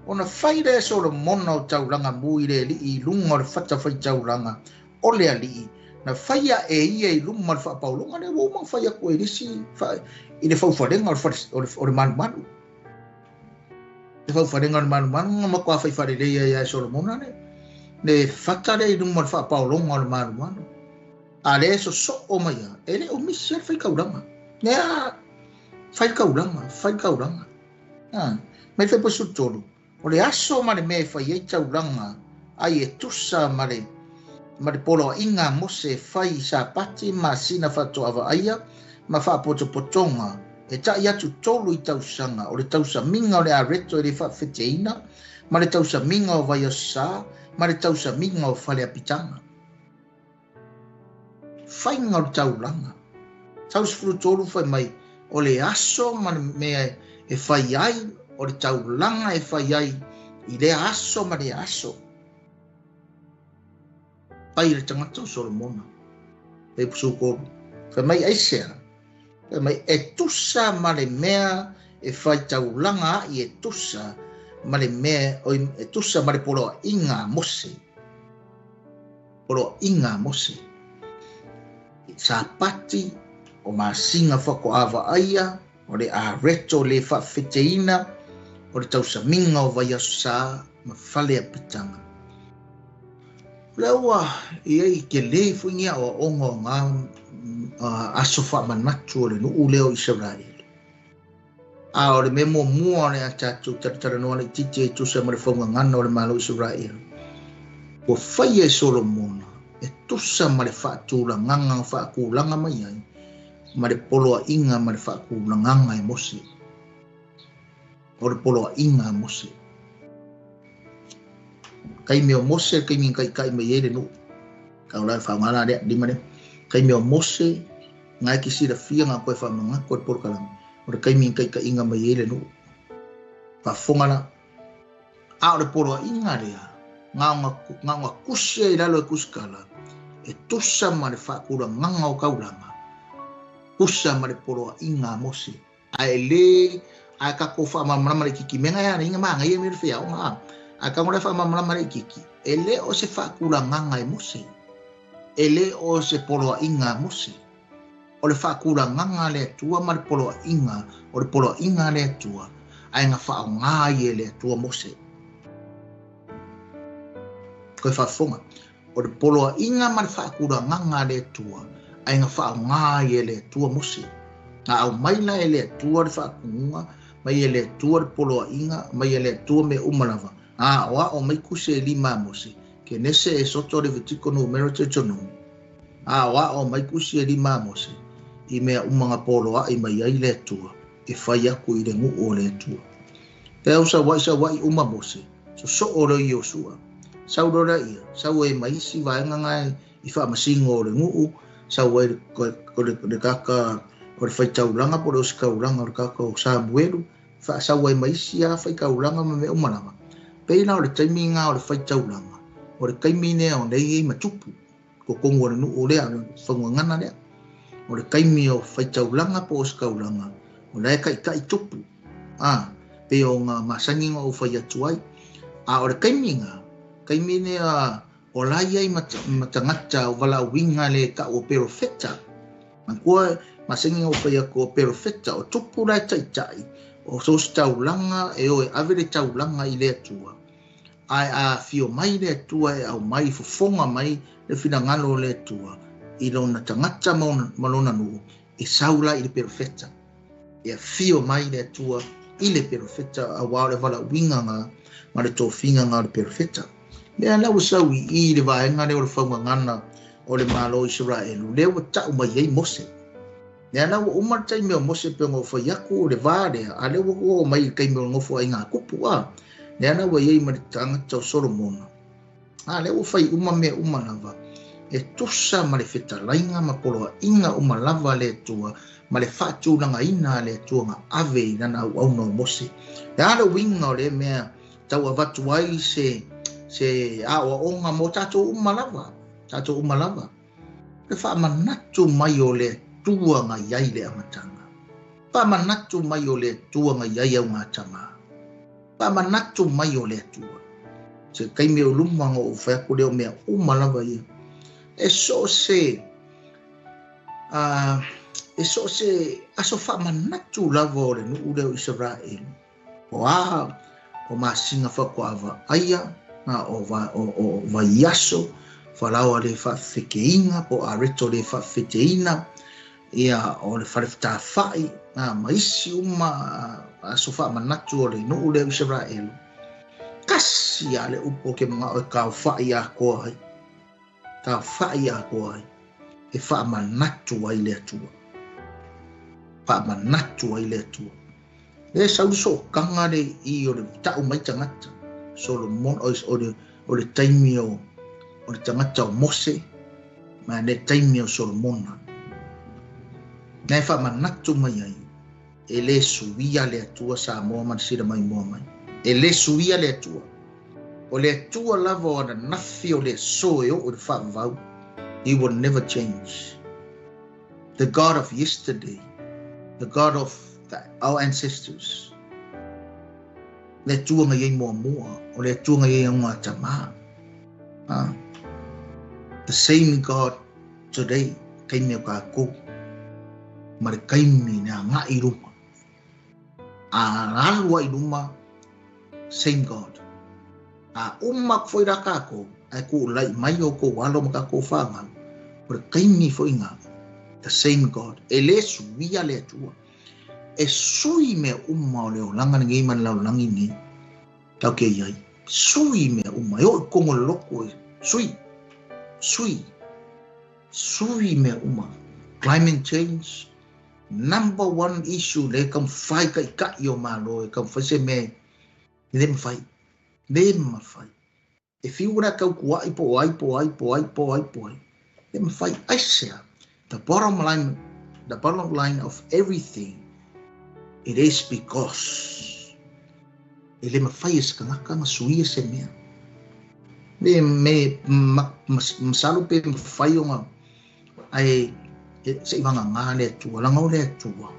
Ona fai lea e Solomona o taulaga mu i le alii i luga o le fatafaitaulaga o le alii, na faia e ia i luma o le faapaologa lea ua uma ona fai atu e le isi i le faufalega o le malumalu. Le faufalega o le malumalu na matua fai faalelei ai e Solomona le le fata lea i luma o le faapaologa o le malumalu. A lea e sosoo mai lava, e le o misi le faitaulaga. Lea faitaulaga, faitaulaga. Mai fai 13, o le aso ma le mea e fai ai taulaga ai e tusa ma le poloaiga a Mose e fai i Sapati ma sina faatoa vaaia ma faapotopotoga e tai atu 3 i tausaga, o le tausamiga o le areto e le faafeteina ma le tausamiga o vaiasosa ma le tausamiga o faleapitaga. Faiga o le taulaga. 43 fai mai, o le aso ma le mea e fai ai, o le taulaga e fai ai i lea aso ma lea aso. Fai le tagata o Solomona. Fai pusukolu. Fai mai aisea. Fai mai e tusa ma le mea e fai taulaga ai e tusa ma le mea e tusa ma le poloaiga a Mose. Poloaiga a Mose. Sapati o masinga fakoava aia, o le areto le faafeteina, o le tausamiga o vaiasosa ma fale apitaga. O le ua ia i ke le fuingia o aoga o ngā aso faamanatu o le nuu lea o Isaraelu. A o le mea muamua o le a tatou talatalanoa laitiiti e tusa ma le faugagana o le Malo o Isaraelu, ua faia e Solomona e tusa ma le faatulagaga faakulaga mai ai ma le poloaiga ma le faakulagaga e Mose. O le poloaiga a Mose. Kaimi o Mose, kaimi kaikai mai ai le nuu. Kau la whaungala lea, lima lea. Kaimi o Mose, ngai ki silafia ngā koe whaamanga, koe polokalame. O le kaimi kaikainga mai ai le nuu. Whaafonga la. A o le poloaiga lea, ngā kusia i lalo e kusikala, e tusa ma le whaakulagaga o kaulanga, kusa ma le poloaiga a Mose. A e le, a kako whaamalamalama le kiki, menga ea inga maanga ia mea whia o ngā. A kangore whaamalamalama le kiki, e le o se whaakulagaga e Mose, e le o se poloaiga a Mose. O le whaakulagaga le Atua ma le poloaiga, o le poloaiga le Atua, a ngā whaonga i e le Atua Mose. Koe whaafonga, o le poloaiga ma le whaakulagaga le Atua, a ngā whaonga i e le Atua Mose. Ngā au mai la e le Atua le whaakunga, mai e le Atua le poloaiga, mai e le Atua me umalava. A o a o mai kuse e lima a Mose, ke nese e soto le vitiko no mero te tonomi. A o a o mai kuse e lima a Mose, i mea umanga poloa i mai ai le Atua, e whai aku i le nguu o le Atua. Te au sa wai uma Mose, so so o le Iosua. Sau rora ia, sau e maisi vaenga ngai i whaamasingo o le nguu, sau e le kaka o le whaitaulanga po le osikaulanga o le kaka o Samuelu, sau e maisi a whaikaulanga ma me umalanga. Peila o le taiminga o le whaitaulanga, o le kaimine o nei e matupu, ko kongu o le nuu lea, o le whangangana lea. O le kaimi o whaitaulanga po osikaulanga, o le kai kai tupu. A, pe o ngā masanginga o whai atu ai. A o le kaiminga, kaimine a o lai ai matangata o wala winga le ka o perofeta. Mangkua masanginga o whai aku o perofeta, o tupu lai tai tai, o sos taulanga e o e ave le taulanga i le Atua. Ai a fio mai le Atua e au mai fofonga mai le finangalo o le Atua i lona tangata ma lona nuu e saula i le perofeta. E fio mai le Atua i le perofeta a wao le wala winga ngā ma le tofinga ngā le perofeta. Mea lau sau i le vaenga le o le faugagana o le Malo Israelu, lea ua tau mai ai Mose. Mea lau uma le taimi o Mose pe ngō whai aku o le vā lea, a lea ua o mai le kaimi o ngofo ai ngā kupu a. Mea lau ai ma le tangata o Solomona. A lea ua whai uma mea uma lava. E tusa ma le fetalaiga ma poloaiga uma lava a le Atua ma le faatulagaina a le Atua na ave i lana auauna o Mose. Le a le uiga o lea mea tau avatu ai se aoaoga mo tatou uma lava, tatou uma lava. Le faamanatu mai o le Atua na i ai le amataga. Faamanatu mai o le Atua na i ai augatama. Faamanatu mai o le Atua. Se taimi o luma na ou fai atu lea o mea uma lava ia. E so o se aso faamanatu lava o le nuu lea o Isaraelu. O a o masina faatoa vaaia na o vaiaso falaoa le faafefekeina po areto le faafefeteina ia o le falefetafai na ma isi uma aso faamanatu o le nuu lea o Isaraelu. Kasi a le upu o ke mangao e kaofa'i atoa ai. Kaofa'i atoa ai. E faamanatu ai le Atua. Faamanatu ai le Atua. Le sau so'okaga le i o le ta'u mai tagata Solomon o le taimi o le tagata o Mose ma le taimi o Solomona. Na e faamanatu mai ai e lē suia le Atua Samoa ma le sila maimoa mai. E lē suia le Atua. O le Atua lava o ananafi o le aso e oo i le faavavau. He will never change. The God of yesterday, the God of our ancestors. Le Atua na iai muamua, o le Atua na iai augatama. The same God today, taimi o kākou, ma le taimi le aga'i i luma. A alu ai i luma, same God. A uma atu foi la kākou, ae ku'ulai mai o kou alo ma kākou whāngau, o le taimi foi ngā, the same God. E lē suia le Atua. E sui mea uma o le olaga lenei ma le lalolagi nei. Tau ke iai. Sui mea uma. E oo i totonu o le loto e. Sui. Sui. Sui mea uma. Climate change, number one issue le taumafai taita'i o Malo e taumafai se mea e lē mafai. Lē mafai. E fiu la tautua'i po o ai po ai po ai po ai po ai. Lē mafai. Aisea. The bottom line of everything, it is because e lē mafai e se tagata ma suia se mea. Le me masalo pe mafai ona ae se'i vagagā le Atua, laga o le Atua.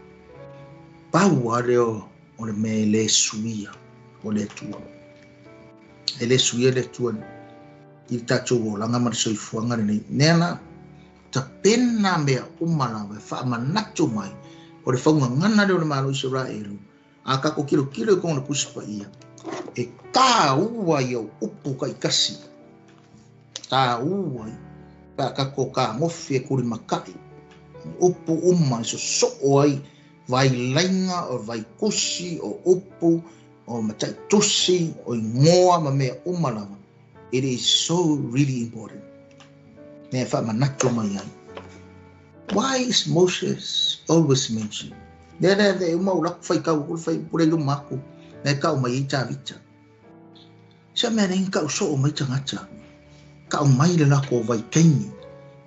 Pau lava lea o le mea e lē suia o le Atua. E lē suia le Atua i le tatou olaga ma le soifuaga lenei. Nea la, tapena mea uma lava e faamanatu mai o le faugagana lea o le Malo o Isaraelu. A kākou kilokilo i totonu o le Tusi Paia, e tāua i au upu taitasi. Tāua pe a kākou kagofi e kulimaka'i. Upu uma e soso'o ai vailaiga o vaikusi o upu o mata'itusi o igoa ma mea uma lava. It is so really important. Mea e faamanatu mai ai. Why is Moses always mentioned? Lea lea lea uma o laku faitau atu le faipule i luma atu na e ta'u mai ai Tavita. Se mea nei ta'u so'o mai tagata. Ta'u mai le lakou vaitaimi,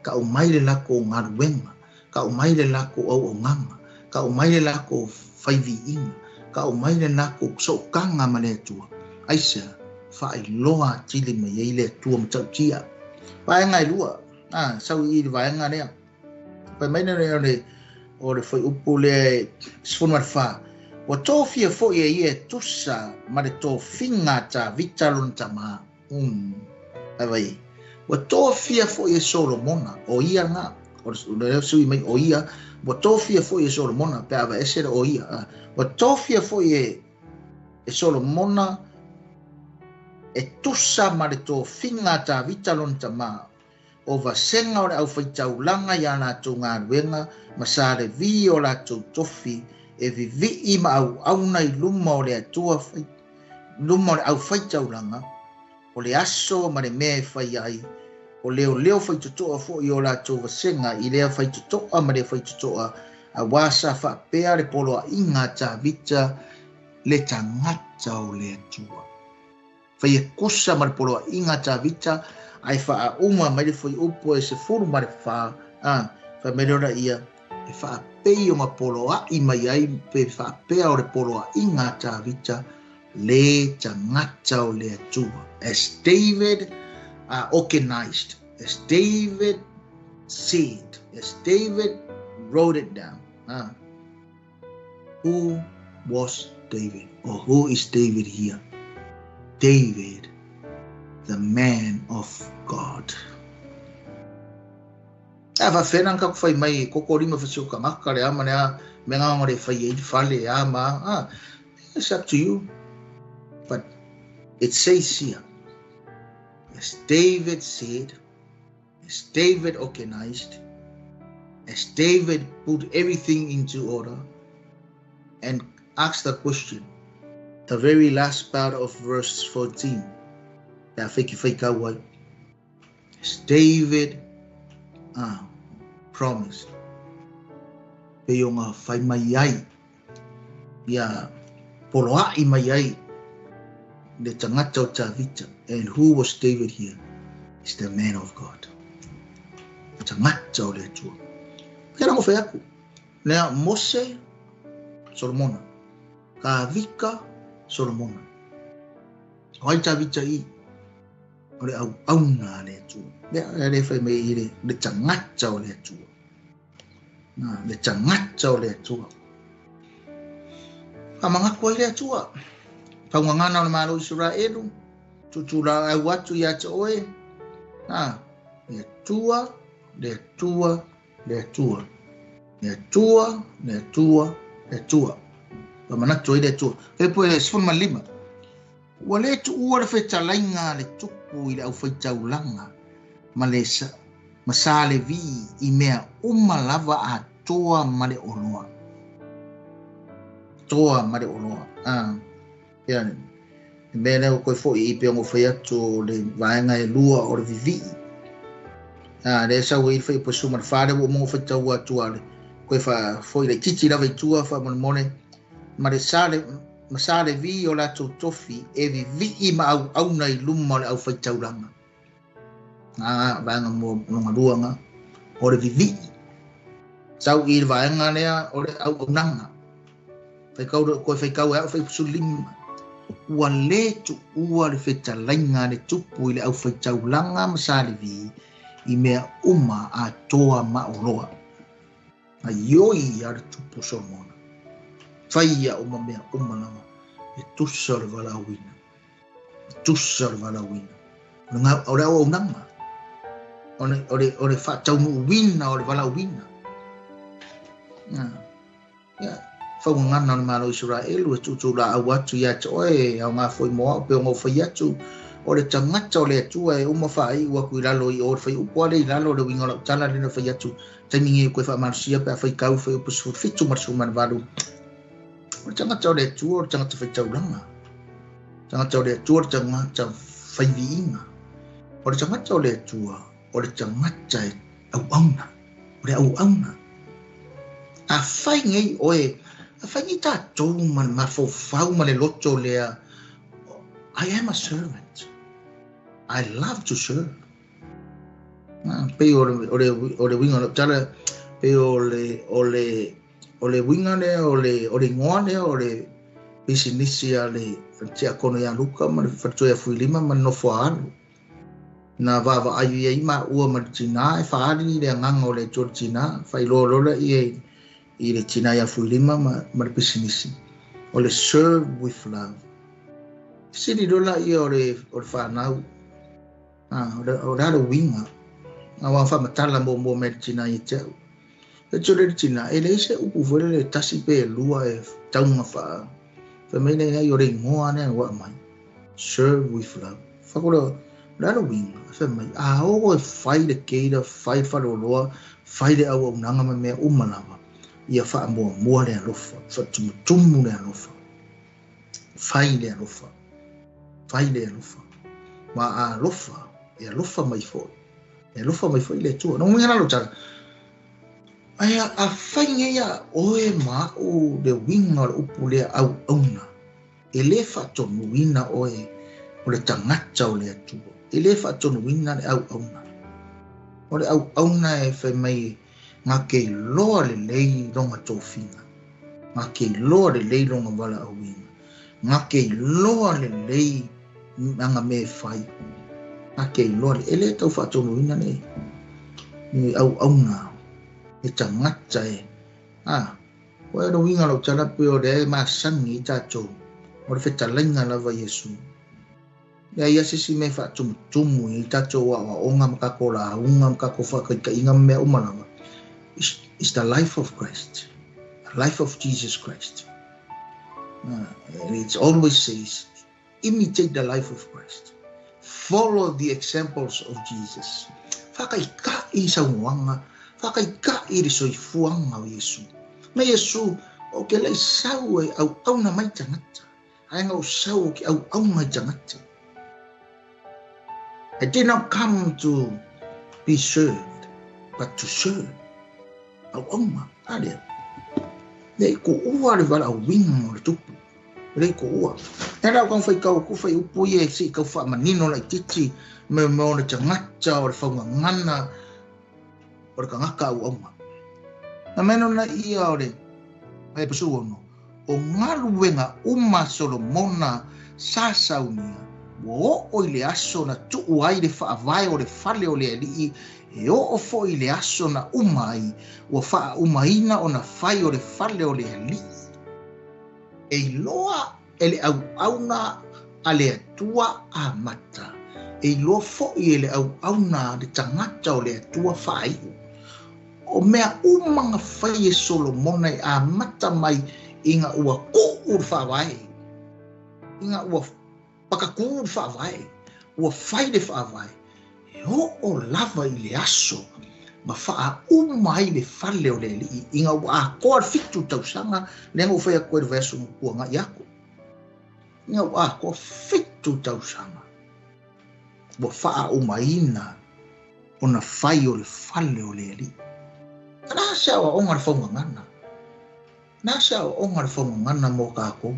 ta'u mai le lakou galuega, ta'u mai le lakou auaunaga, ta'u mai le lakou faiviiga, ta'u mai le lakou so'okaga ma le Atua. Aisea, faailoa atili mai ai le Atua matautia. Vaega e lua, sau i le vaega lea. Fai mai lea o le fuaiupu lea e 14. Ua tofia foi e ia e tusa ma le tofiga a Tavita lona tamā. Ai. Ua tofia foi e Solomona, o ia na, o le sui mai o ia, ua tofia foi e Solomona, pe ava ese le o ia. Ua tofia foi e Solomona e tusa ma le tofiga a Tavita lona tamā. O vasenga o le aufaitaulaga iā latou galuega ma sa levi o latou tofi e vivi'i ma auauna i luma o le Atua luma o le aufaitaulaga o le aso ma le mea e fai ai o leoleo faitoto'a fo'i o latou vasenga i lea faitoto'a ma lea faitoto'a auā sa faapea le poloa'iga a Tavita le tagata o le Atua. Fai e kusa ma le poloaiga a Tavita, ae faauma mai le fuaiupu e 14, a, fai mai lea ia, e faapei o nga poloai mai ai, pe faapea o le poloaiga a Tavita, le tagata o le Atua. As David organized, as David said, as David wrote it down. Who was David? Or who is David here? David, the man of God. A fa whenang ka whai mai koko lima whasio ka ngaka le ama nea me ngā ngore whai e whale ama. It's up to you. But it says here, as David said, as David organized, as David put everything into order and asked the question, the very last part of verse 14, as David promised, pe o ngā whai mai ai, ia poloai mai ai, le tagata o Tavita. And who was David here? He's the man of God. Tagata o le Atua. Ke rango whai aku. Nea Mose, Solomona. Tavika, Solomona. O ai Tavita i, o le au auna le Atua. Lea le whai mai i le tagata o le Atua. Le tagata o le Atua. Ka mangako ai le Atua. Paungangana o le malo Israelu, tutula au atu ia te oe. Le Atua, le Atua, le Atua. Le Atua, le Atua, le Atua. Ka manatu ai le Atua. Pe poe 15. Ua le tuua le whetalainga le tupu i le au whaitaulanga. Ma le ma sa le vi i mea uma lava a toa ma le oloa. Toa ma le oloa. Ia, mea leo koe foi i pe ongo whai atu le vaenga e lua o le vivii. Le sau i whai po suma le whare o mongo whai tau atua le. Koe wha foi le titi lava i tua wha mone. Ma le sale, ma sa le vi o la tofi e vivii ma au auna i luma o le au whai taulanga. Vaenga mo longa luanga o le vivii. Sau i le vaenga lea o le au aunanga. Whai kau, koe whai kau e au whai pusulima. Ua le tuua le whetalainga le tupu i le au whaitaulanga ma sa le vi i mea uma a toa ma oloa. A ioi a le tupu Solomona. Whai ia uma mea uma lava e tusa o le valauina. Tusa o le valauina. O le au aunanga. O le whaataunuuina o le valauina. Ia. Whaungangana o le malo Israelu e tutu la au atu ia te oe au ngā whai moa pe o ngā whai atu o le tagata o le Atua e uma whaai ua kui lalo i o le whai upu ale i lalo le winga lau tala le whai atu taimingi koe whaamalusia pe a whai kau whai upu sufuru fitu ma le valu. O le tagata o le Atua o le tagata whai taulanga. Tagata o le Atua o le tagata whai viinga. O le tagata o le Atua o le tagata e auauna. O le auauna. A whai ngei oe a whai ni tātou ma le mafofau ma le loto lea. I am a servant. I love to serve. Pe o le winga le tala, pe o le winga lea, o le ngoa lea, o le bisinisi a le tia kono ia Luka ma le whatoia fuilima ma nofo alu. Na vava ai ia ima ua ma le tina e whaari le anganga o le tō tina, whai loa lola i i le tina ia fuilima ma le bisinisi. O le serve with love. Siri lola ia o le whanau. O le alo winga. Ngā wā whamatala mō me le tina i te au. E tō le tina, e le ise upu fwere le tasi pe lua e taunga wha. Wha mei nei o le ingoa nea wā mai. Serve with love. Whakora, o le alo winga. Wha mai, a o e whai le keira, whai wharoloa, whai le au unanga ma mea umalava. Ia wha mua mua le alofa, wha tumutumu le alofa. Whai le alofa. Whai le alofa. Ma alofa, e alofa mai foi. E alofa mai foi le Atua. No munga nalo tala. Ai a whai ngeia oe ma o le winga o le upu lea au auna. E le whatonuina oe O le tagata o le Atua. E lē faatonuina le auauna. O le auauna e fai mai gake iloa lelei loga tofiga. Gake iloa lelei loga valaauina. Gake iloa lelei aga mea e fai. Gake iloa e lē tau faatonuina le auauna e tagata e a o e uiga lau tala pe o le masani i tatou o le fetalaiga lava Iesu. Ia ia se si me faatumutumu i tatou aoaoga ma tatou lauga ma tatou faataitaiga ma mea uma lava. It's the life of Christ, the life of Jesus Christ. And it always says, imitate the life of Christ. Follow the examples of Jesus. Whakaika'i saunoaga, whakaika'i le soifuaga o Iesu. Ma Iesu, o ke lei sau e auauna mai tagata. Ae ga ou sau o ke auauna i tagata. I did not come to be served, but to serve. Auauna, a lea. Le i kuua le valaauina o le tupu. Le i kuua. E lau kau whai kau ku whai upu ia e si kau wha manino lai titi me me o le tagata o le faugagana o le kagaka auauna. Na meno na ia o le ai pasu ono. O galuega uma Solomona sa saunia. Ua oo i le aso na tuu ai le faavae o le fale o le alii e oo foi i le aso na uma ai ua faaumaina ona fai o le fale o le alii. E iloa e le auauna a le Atua amata. E iloa foi e le auauna a le tagata o le Atua faaiu. O mea uma ga fai e Solomona e amata mai ina ua kuu le faavae. Ina ua pakakū le faavae. Ua fai le faavae. E oo lava i le aso ma faauma ai le fale o le alii ina ua atoa le 7 tausaga lea na ou fai atu ai le vaiaso puagai aku. Ina ua atoa 7 tausaga ua faaumaina ona fai o le fale o le alii. Na se aoaoga le faugagana. Na se aoaoga le faugagana mo tatou.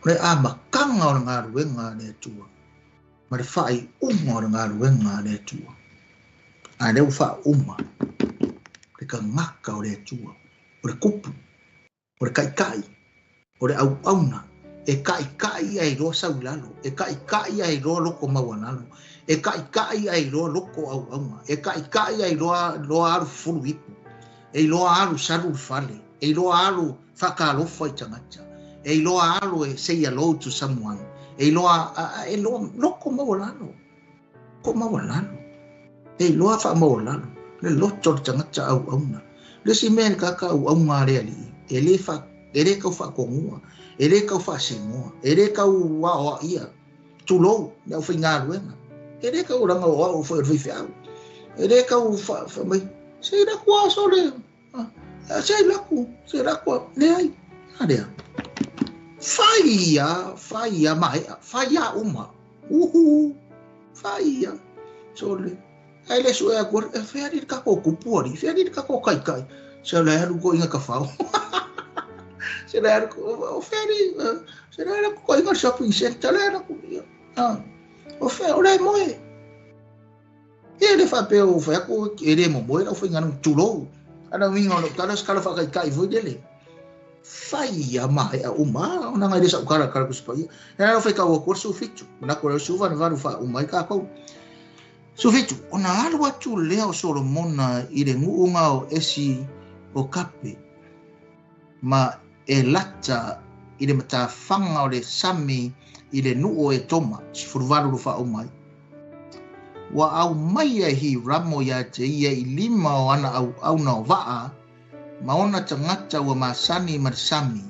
O le amataga o le galuega a le Atua ma le faaiuga o le galuega a le Atua. A lea ua faauma le tagata o le Atua, o le kupu, o le taitai, o le auauna, e taitai ai loa sau i lalo, e taitai ai loa loko maualalo, e taitai ai loa loko auauna, e taitai ai loa loa alu fulu ipu, e iloa alu salu le fale, e iloa alu faakalofa i tagata, e iloa alu e say hello to someone, e iloa e iloa loko maualalo, ko maualalo, e iloa faamaualalo, le loto o le tagata auauna. Le isi mea le kaka auauna a le alii, e le fa e le kau faatonua, e le kau faasinoa, e le kau aoaia, tulou, le aufaigaluega. E le kau laga o au foi o le faifeau. E le kau fa mai, se laku aso le, se laku, leai, a lea. Fai ia maea, fai ia uma, uhu, fai ia, sole. Ai le sue aku, e fea li kako kupu ali, fea li kako kai kai. Se le alu ko inga ka fao. Se le alu o fea li, se le alu ko inga shopping center le alu ia. Ah, o fea o le moe. E le fa pe o fea ko e le mo moe la fai nganu tulo. Ana winga o tala skala fa kai kai foi dele. Fai ia mai a uma, ona ngai le sa ukara kara kuspa ia. E na fai ka o kursu fitu. Na ko suva na varu fa uma ka ko. Sufitu, ona alu atu lea o Solomona i le nuuga o esi o kape ma e lata i le matafaga o le sami i le nuu o Etoma, 18 lu faauma ai. Ua aumai e Hiramo ia te ia i lima o ana auauna o vaa ma ona tagata ua masani ma le sami,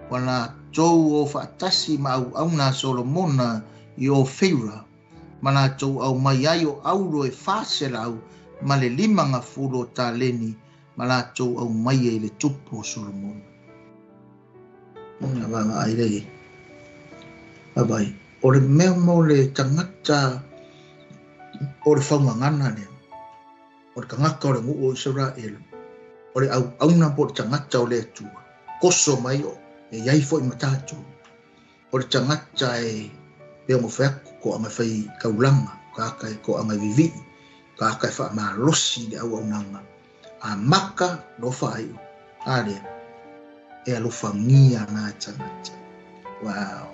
ua latou o faatasi ma auauna a Solomona i Ofeira, ma latou aumai ai o auro e 400 ma le 50 o taleni ma latou aumai ai le tupu o Solomona. Ona vaga ai le abai. O le mea mo le tagata o le faugagana lea, o le tagata o le nuu o Isaraelu, o le auauna po o le tagata o le Atua, koso mai o e iai foi ma tatou. O le tagata e Pea mo wheako ko anga whai kaulanga, ka aka e ko anga vivi, ka aka e wha malosi le au aunanga. A maka no whai, area, e alofangia ngā tangata. Wow.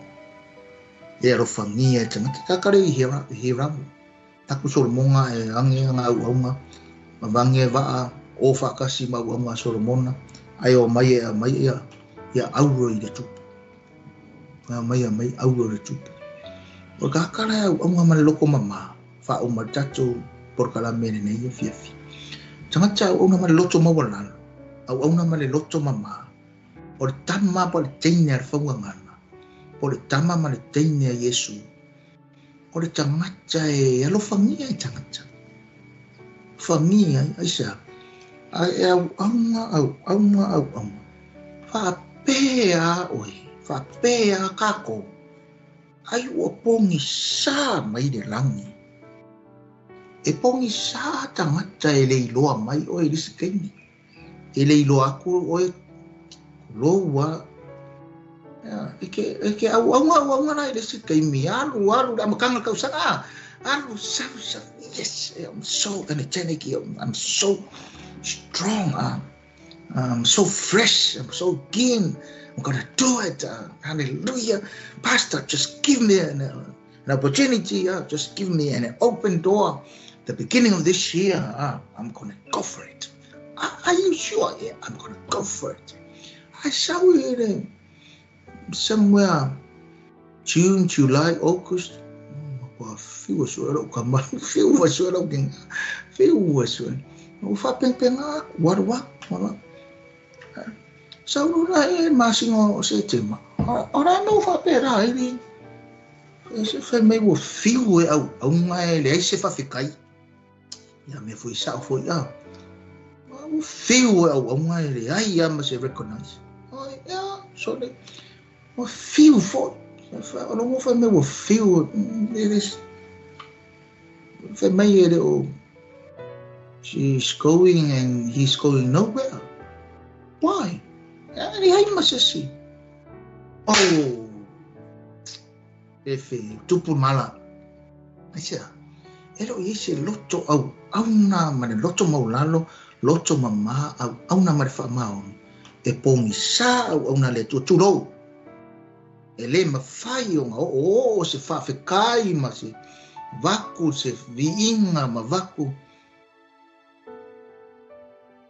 E alofangia e tangata. Ka kare i he ramu. Taku Solomonga e ange ngā auaunga, ma vange waa o whakasi ma auaunga Solomona, ai o mai e a mai ia, ia auro i le tupu. Ngā mai a mai auro i le tupu. O ka kare au aunga ma le loko mama, wha o matato porokala mene nei e fiafi. Tangata au aunga ma le loto mawalalo, au aunga ma le loto mama, o le tama po le teine a le whaunga ngana, po le tama ma le teine a Yesu, o le tangata e alofangia e tangata. Whangia, aisa, ai au aunga, au aunga, au aunga. Whapea oe, whapea kako. Ai ua pongi sa mai le langi. E pongi sa tangata e leiloa mai oe lisi kaini. E leiloa aku oe loa. E ke au aunga, au aunga lai lisi kaimi. Alu, alu, le amakanga kausanga. Alu, sau, sau. Yes, I'm so energetic. I'm so strong. I'm so fresh. I'm so keen. I'm gonna do it. Hallelujah. Pastor, just give me an opportunity. Just give me an open door. The beginning of this year, I'm gonna go for it. Are you sure? Yeah, I'm gonna go for it. I saw it somewhere June, July, August. Whiu sua lau ka mai, whiu sua lau kenga, whiu sua. O whapenpenga, waru waru. Sauru la e masingo o se tema. Ora no whapera iri. Se whai mai wo whiu e au, au ngai le ai se whawhikai. Ia me fui sao fui au. Wo whiu e au, au ngai le ai ia ma se recognize. Oi, ia, sorry. Wo whiu fo. O longo whai mai wo whiu. Whai mai e leo. She's going and he's going nowhere. Why? Ani hai masesi. Oh. Efe, tupu mala. Aisea, e lo i se loto au, auna ma le loto maulalo, loto mama, au, auna ma le whaamaoni. E pongi sa au, auna le tua tūrou. E le mawhai o ngā o, o, se whawhekai ma se vaku, se viinga ma vaku.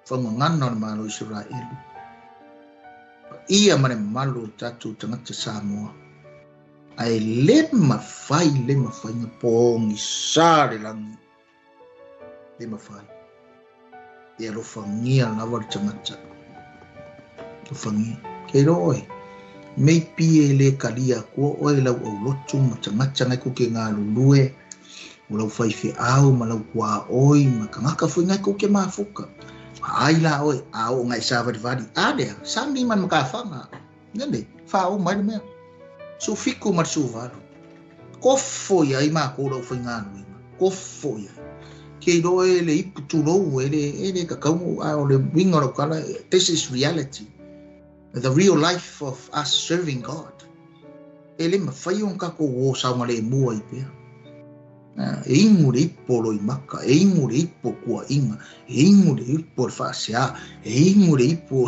Whaungangana o le malo Israelu. Ia ma le malo tātou tangata Samoa. Ai le mawhai ngā pongi sa le langi. Le mawhai. E alofangia lava le tangata. Alofangia. Kei roa oe. Mei pie le kalia kua oe lau au lotu ma tangata ngai kuke ngā lulue. O lau whaiwhe au ma lau kua oi ma kangaka fui ngai kuke mafuka. Ai la oe, a o ngai sa vari vari. A lea, sa mi man makawhanga. Nene, wha o mai le mea. Su fiku ma su valu. Kofo ia i mā kōrau whai ngā nuinga. Kofo ia. Kei roe le ipu tūrou, e le kakau, a o le winga rau kala. This is reality. The real life of us serving God. E le mawhai o kako o saunga le mua i pea. E ingu le ipo loi maka, e ingu le ipo kua inga, e ingu le ipo le whaasea, e ingu le ipo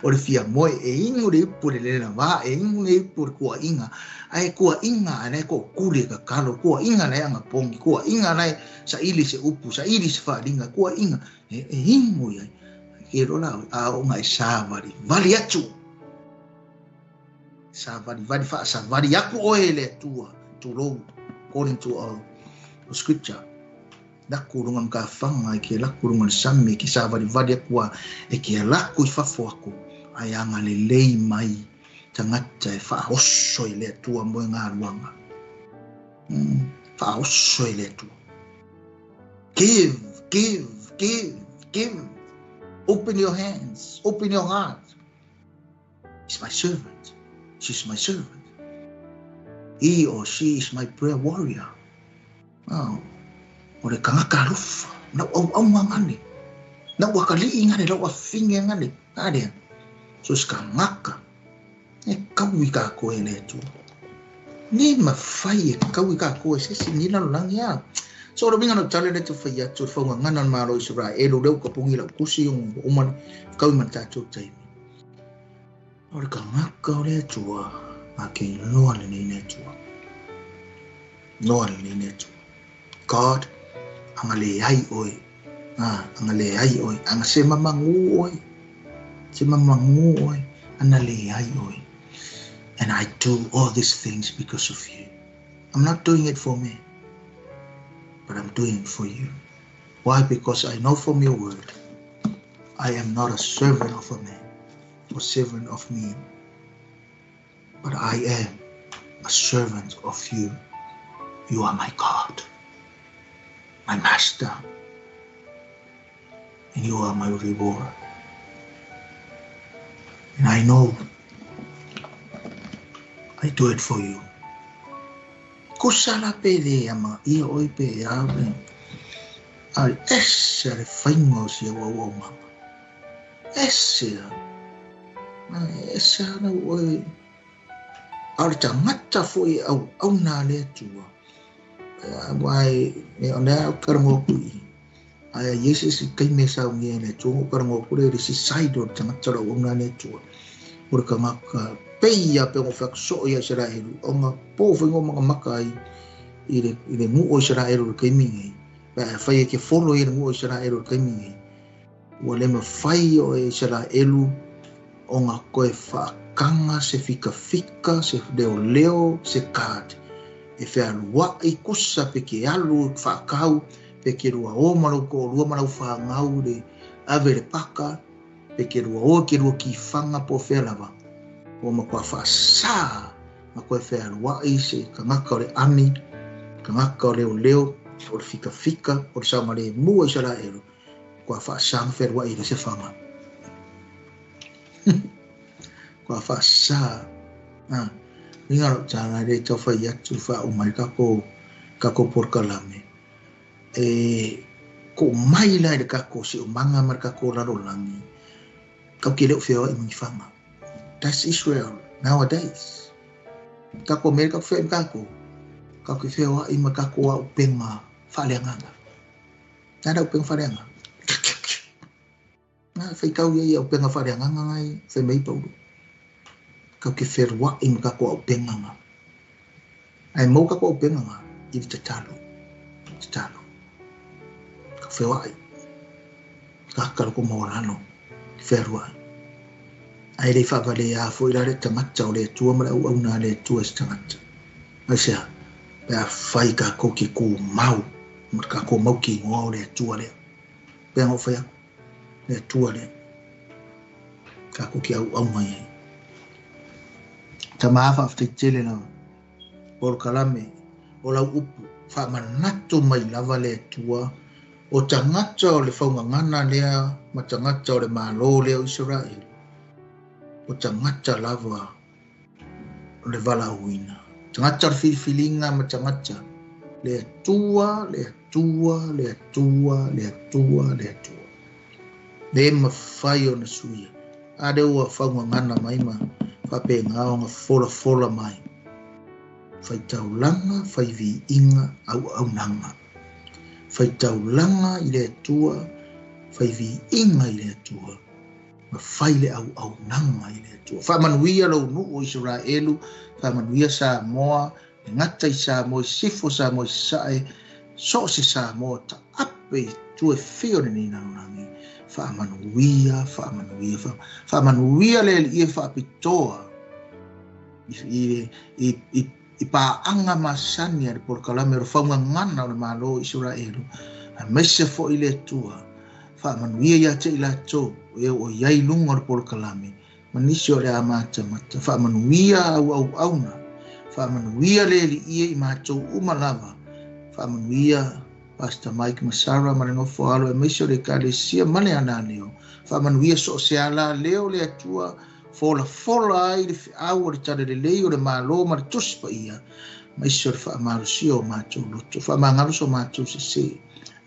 o le fia moe, e ingu le ipo le lena wā, e ingu le ipo le kua inga. Ai kua inga ane ko kule ka kalo, kua inga nei anga pongi, kua inga nei sa ili se upu, sa ili se wharinga, kua inga, e ingu ia. Ke rola a o ngai sāwari, vali atu. Sāwari, vali wha, sāwari aku oe le atua, tūrou, according to our scripture. Laku runga mga whanga, e ke laku runga le sami, e ke sāwari vali akua, e ke laku i whafo aku. Ai anga le lei mai, tangata e whaoso i le atua moe ngā ruanga. Whaoso i le atua. Give, give, give, give. Open your hands, open your heart. He's my servant. She's my servant. He or she is my prayer warrior. Oh, o le kangaka alofa, nau au au ngane. Nau akalii ngane, lau afinge ngane. Ngane. So se kangaka. E kaui ka koe le atua. Ni mafai e kau i kākou e se isi ni lalolagi a. So o le uiga na tale le te fai atu le faugagana o le Malo o Isaraelu lea ua kapugi lau tusi ua uma kau i ma le tatou taimi. O le tagata o le Atua, ma ke iloa lenei le Atua. Iloa lenei le Atua. God, anga leai oe. Ah, anga leai oe. Anga se mamagu oe. Se mamagu oe. Ana leai oe. And I do all these things because of you. I'm not doing it for me, but I'm doing it for you. Why? Because I know from your word, I am not a servant of a man or servant of me, but I am a servant of you. You are my God, my master, and you are my reward. And I know I do it for you. Kusa la pe le ama ia oi pe a pe. A ese le whainga o si au au mama. Ese a. Ese a na oi. A le tangata foi au au nā le atua. Wai, e o nea au karango kui. Ai Yesu si kai me sa ngi le atua o karango ku le si side o tangata ro au nā le atua. O le kangaka pei a pe o whak so ia Israelu. O ngā pō whaingo mga maka ai i le ngu o Israelu le kaimi ngai. Pea whai e ke follow i le ngu o Israelu le kaimi ngai. Ua le mawhai o Israelu o ngā koe whaakanga, se fika fika, se leo leo, se kād. E whea lua i kusa pe ke alu whaakau, pe ke rua o marau ko rua marau whaangau le ave le paka, pe ke rua o ke rua ki whanga po whea lava. O ma kua whaasa, ma koe whea lua i se kangaka o le ami, kangaka o leo leo, o le fika fika, o le saungale mua Israelu. Kua whaasa whea lua i le se whanga. Kua whaasa. Inga ro tāna re tau whai atu wha o mai kako porkalame. E ko mai lai le kako si o manga mar kako laro langi. Kau ke leo whioa i mungi whanga. That's Israel nowadays. Kako Amerika whea i kako. Kau ke whioa i ma kako a upenga whaleanganga. Nana upenga whaleanga. Nā whai kau ia upenga whaleanganga ngai whai mei pauru. Kau ke wherua i ma kako a upenga ngā. Ai mau kako a upenga ngā i te talo. Te talo. Ka whewa ai. Ka hakaro ko mawalano. Ki wherua ai. Ai rei whawale a fo i rare tangata o le atua mara au au nā le atua se tangata. Ai sea, pea whai ka kau ki kō mau. Ka kō mau ki ngoa o le atua lea. Pea ngō whai aku. Le atua lea. Ka kau ki au au mai ai. Ta maafa afte tele lava. Polokalame, o lau upu, whaamanato mai lava le atua, o tangata o le whaungangana lea, ma tangata o le malo lea o Israel. O tangata lava o le valauina. Tangata o le filifilinga ma tangata. Le atua, le atua, le atua, le atua, le atua. Le mawhai o na suia. A le ua whaungangana mai ma whape ngā o ngā fola fola mai. Whai taulanga, whai viinga, au au nanga. Whai taulanga i le atua, whai viinga i le atua. Ma whai le au au nanga i le atua. Wha manuia lau nuu o Israelu, wha manuia Samoa, e ngata i Samoa, i sifo Samoa i sae, so se Samoa, ta ape tu e whio ne ni nanunangi. Wha manuia, wha manuia, wha manuia le i e whaapitoa. I pāanga masani a le polokalame o le faugagana o le Malo o Israelu. A maise fo'i le Atua. Faamanuia ia te i latou e o iai luga o le polokalame. Ma nisi o le a matamata. Faamanuia au auauna. Faamanuia le eli'i i matou uma lava. Faamanuia Pastor Mike Masara ma le nofo alo e maise o le ekalesia ma le ana leo. Faamanuia so o se ala leo le Atua. Fola fola ai le feau o le tale lelei o le malo ma le tusi paia. Maise o le faamalosia o matou loto. Faamagalo so matou sesē.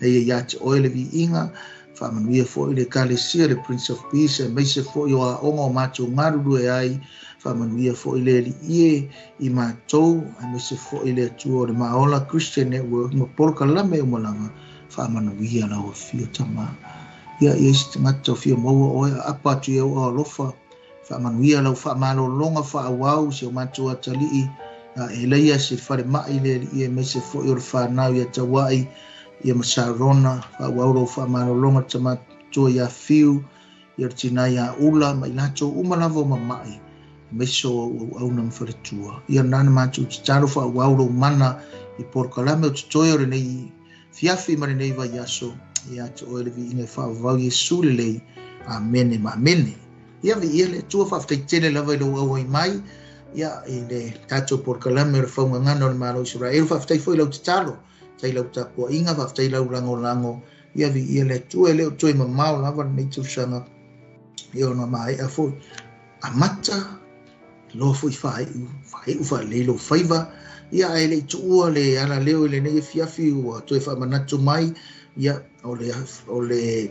E ia ia te oe le viiga, Faamanuia foi le Ekalesia le Prince of Peace aemaise foi o aoga o matou galulue ai. Faamanuia foi le Alii e i matou aemaise foi le Atua o le Maola Christian Network ma polokalame uma lava. Faamanuia lau afio Tama. Ia i ai se tagata o fia maua oe, aapa atu i ou alofa. Faamanuia lau faamalologa faaauau i si o matou atalii ia Eleia se falemai le Alii aemaise foi o le fanau ia Tauai ia ma Sarona. Faaauau lau faamalologa Tama matua ia Fiu, ia le tina ia Ula ma i latou uma lava o mamai aemaise o auauna ma faletua. Ia na na matou tatalo faaauau lou mana i polokalame o totoe o lenei fiafi ma lenei vaiaso. Ia te oe le viiga e faavavau Iesu lelei. Amene ma amene. Ia viia le Atua, faafetai tele lava i lou auai mai ia i le tatou polokalame o le faugagana o le Malo o Isaraelu. Faafetai foi i lau tatalo, faafetai i lau tapuaiga, faafetai i lau lagolago. Ia viia le Atua, e le o toe mamao lava lenei tausaga ia ona maea foi amata loa foi faaiu faaiu faalelei lou faiva. Ia ae le i tuua le alaleo i lenei afiafi ua toe faamanatu mai ia o le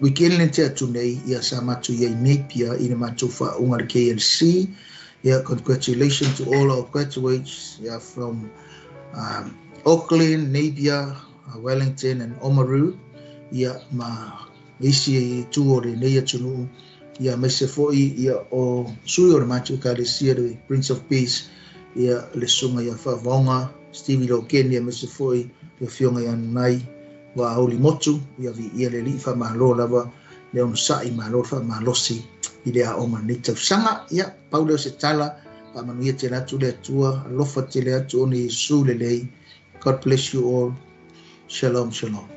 weekend le te atu nei ia sa matou iai Napier i le matou faauga le KLC. Yeah, congratulations to all our graduates, yeah, from Auckland, Napier, Wellington and Oamaru. Ia ma isi itu o lenei atunuu. Ia aemaise foi ia o sui o le matou Ekalesia le Prince of Peace, ia le susuga ia Faavaoga Stevie Lokeni, aemaise foi le afioga ia Nanai Vaauli Motu. Ia viia le Alii, faamalo lava le onosai, malo le faamalosi i le aoga lenei tausaga. Ia pau lea o se tala, faamanuia tele atu le Atua, alofa tele atu ona Iesu lelei. God bless you all. Shalom, shalom.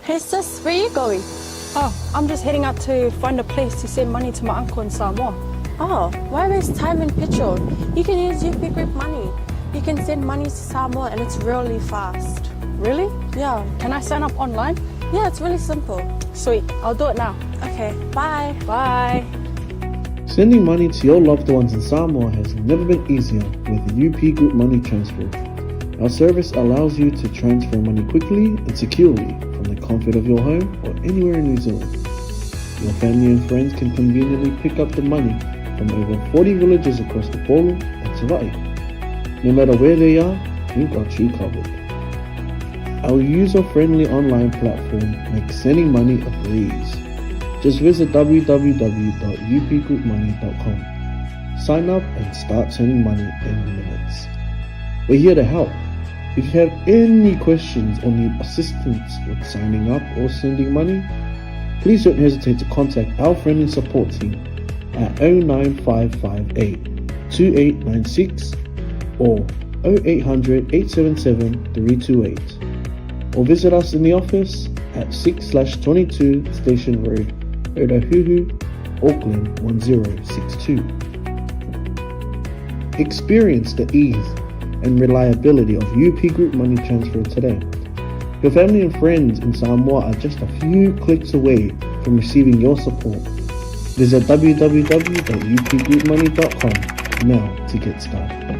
Hey sis, where are you going? Oh, I'm just heading out to find a place to send money to my uncle in Samoa. Oh, why waste time and petrol? You can use UP Group Money. You can send money to Samoa and it's really fast. Really? Yeah. Can I sign up online? Yeah, it's really simple. Sweet, I'll do it now. Okay, bye. Bye. Sending money to your loved ones in Samoa has never been easier with UP Group Money Transfer. Our service allows you to transfer money quickly and securely from the comfort of your home or anywhere in New Zealand. Your family and friends can conveniently pick up the money from over 40 villages across the Upolu and Savaii. No matter where they are, we've got you covered. Our user-friendly online platform makes sending money a breeze. Just visit www.upgroupmoney.com. Sign up and start sending money in minutes. We're here to help. If you have any questions or need assistance with signing up or sending money, please don't hesitate to contact our friendly support team at 09558 2896 or 0800 877 328, or visit us in the office at 6/22 Station Road, Otahuhu, Auckland 1062. Experience the ease and reliability of UP Group Money Transfer today. Your family and friends in Samoa are just a few clicks away from receiving your support. Visit www.upgroupmoney.com now to get started.